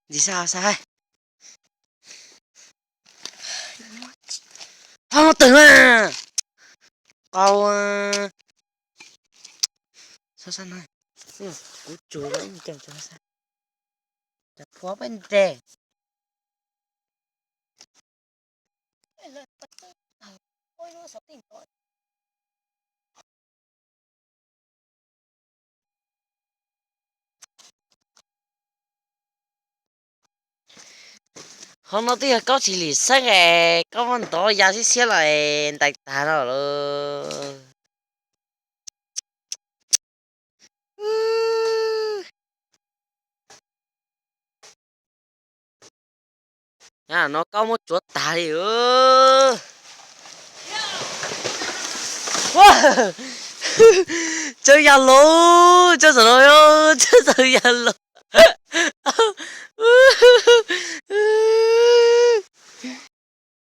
Ntxiv sab sab. Ho twg na. Qau. Sab sab na. Kuv tsuas ib ceem tsuas sab. Cas phuab peb nres. Qhov no twb yog Kaub tsis lim xeeb es Kaub muab ntov ya siab siab los ntais tag no lawm. Nyob no Kaub muab tsuav tag li. Tsawb ya los, tsawb txawm no, tsawb txawm ya los.